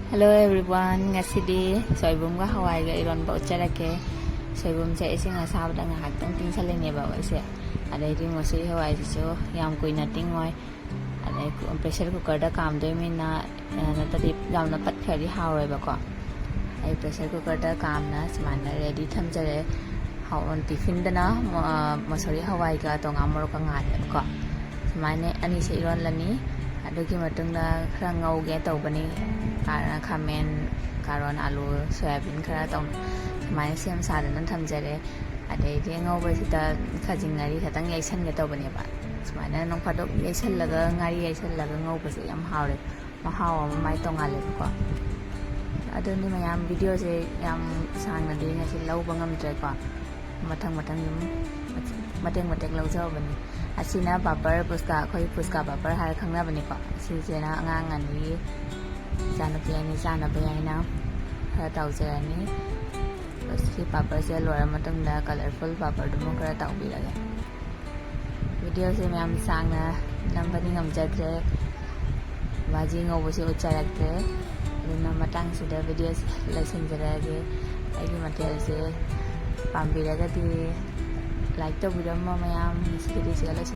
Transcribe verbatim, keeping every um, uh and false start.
Hello everyone, ꯉꯁꯤꯗꯤ ꯁꯣꯏꯕꯨꯝꯒ ꯍꯋꯥꯏꯒ ꯏꯔꯣꯟꯕ ꯎꯠꯆꯔꯛꯀꯦ꯫ ꯁꯣꯏꯕꯨꯝꯁꯦ ꯏꯁꯤꯡ ꯑꯁꯥꯕꯗ ꯉꯥꯏꯍꯥꯛꯇꯪ ꯇꯤꯡꯁꯜꯂꯤꯅꯦꯕ ꯑꯩꯁꯦ꯫ ꯑꯗꯩꯗꯤ ꯃꯁꯨꯔꯤ ꯍꯋꯥꯏꯁꯤꯁꯨ ꯌꯥꯝ ꯀꯨꯏꯅ ꯇꯤꯡꯉꯣꯏ꯫ ꯑꯗꯩ ꯀꯨ-, pressure cookerꯗ ꯀꯥꯝꯗꯣꯏꯅꯤꯅ, ꯑ, ꯅꯠꯇ꯭ꯔꯗꯤ ꯌꯥꯝꯅ ꯄꯠꯈ꯭ꯔꯗꯤ ꯍꯥꯎꯔꯣꯏꯕꯀꯣ꯫ ꯑꯩ pressure cookerꯗ ꯀꯥꯝꯅ ꯁꯨꯃꯥꯏꯅ ready ꯊꯝꯖꯔꯦ꯫ ꯍꯥꯎ-, ꯇꯤꯐꯤꯟꯗꯅ ꯃ-, ꯑ, ꯃꯁꯨꯔꯤ ꯍꯋꯥꯏꯒ ꯇꯣꯉꯥꯟ ꯃꯣꯔꯣꯛꯀ ꯉꯥꯜꯂꯦꯕꯀꯣ꯫ ꯁꯨꯃꯥꯏꯅ ꯑꯅꯤꯁꯦ ꯏꯔꯣꯜꯂꯅꯤ꯫ ꯑꯗꯨꯒꯤ ꯃꯇꯨꯡꯗ ꯈꯔ ꯉꯧꯒꯦ ꯇꯧꯕꯅꯤ꯫ ꯀꯥ-, ꯈꯥꯃꯦꯟ, ꯀꯥꯔꯣꯟ, ꯑꯥꯂꯨ, ꯁꯣꯌꯥꯕꯤꯟ ꯈꯔ ꯇꯧꯅ ꯁꯨꯃꯥꯏꯅ ꯁꯦꯝ ꯁꯥꯗꯅ ꯊꯝꯖꯔꯦ꯫ ꯑꯗꯩꯗꯤ ꯑꯉꯧꯕꯁꯤꯗ ꯈꯖꯤꯡ ꯉꯥꯔꯤ ꯈꯛꯇꯪ ꯌꯩꯁꯟꯒꯦ ꯇꯧꯕꯅꯦꯕ꯫ ꯁꯨꯃꯥꯏꯅ ꯅꯣꯡ ꯐꯥꯗꯣꯛ ꯌꯩꯁꯜꯂꯒ, ꯉꯥꯔꯤ ꯌꯩꯁꯜꯂꯒ ꯉꯧꯕꯁꯦ ꯌꯥꯝ ꯍꯥꯎꯔꯦ꯫ ꯃꯍꯥꯎ ꯑꯃ ꯃꯥꯏ ꯇꯣꯡꯉꯥꯜꯂꯦꯕꯀꯣ꯫ ꯑꯗꯨꯅꯤ ꯃꯌꯥꯝ, videoꯁꯦ ꯌꯥꯝ ꯁꯥꯡꯅꯗꯤ ꯉꯁꯤ ꯂꯧꯕ ꯉꯝꯗ꯭ꯔꯦꯀꯣ꯫ ꯃꯊꯪ ꯃꯊꯪ ꯑꯗꯨꯝ ꯃꯇꯦꯛ ꯃꯇꯦꯛ ꯂꯧꯖꯍꯧꯕꯅꯤ꯫ ꯑꯁꯤꯅ ꯄꯥꯄꯔ ꯄꯨꯁꯀꯥ, ꯑꯩꯈꯣꯏ ꯄꯨꯁꯀꯥ ꯄꯥꯄꯔ ꯍꯥꯏꯔ ꯈꯪꯅꯕꯅꯤꯀꯣ꯫ ꯁꯤꯁꯤꯅ ꯑꯉꯥꯡ ꯑꯅꯤꯒꯤ, ꯏꯆꯥꯅꯨꯄꯤ ꯑꯅꯤ ꯆꯥꯅꯕ ꯍꯥꯏꯅ ꯈꯔ ꯇꯧꯖꯔꯅꯤ꯫ ꯁꯤ ꯄꯥꯄꯔꯁꯦ ꯂꯣꯏꯔ ꯃꯇꯨꯡꯗ colourful ꯄꯥꯄꯔꯗꯨꯃ ꯈꯔ ꯇꯧꯕꯤꯔꯒꯦ꯫ Videoꯁꯦ ꯃꯌꯥꯝ ꯁꯥꯡꯅ ꯅꯝꯕꯗꯤ ꯉꯝꯖꯗ꯭ꯔꯦ, ꯚꯥꯖꯤ ꯉꯧꯕꯁꯦ ꯎꯠꯆꯔꯛꯇ꯭ꯔꯦ꯫ ꯑꯗꯨꯅ ꯃꯇꯥꯡꯁꯤꯗ videoꯁꯦ ꯂꯣꯏꯁꯤꯟꯖꯔꯛꯑꯒꯦ꯫ ꯑꯩꯒꯤ ꯃꯊꯦꯜꯁꯦ ꯄꯥꯝꯕꯤꯔꯒꯗꯤ like ꯇꯧꯕꯤꯔꯝꯃꯣ ꯃꯌꯥꯝ꯫ ꯉꯁꯤꯒꯤꯗꯤ ꯁꯤꯗ ꯂꯣꯏꯁꯤꯟ-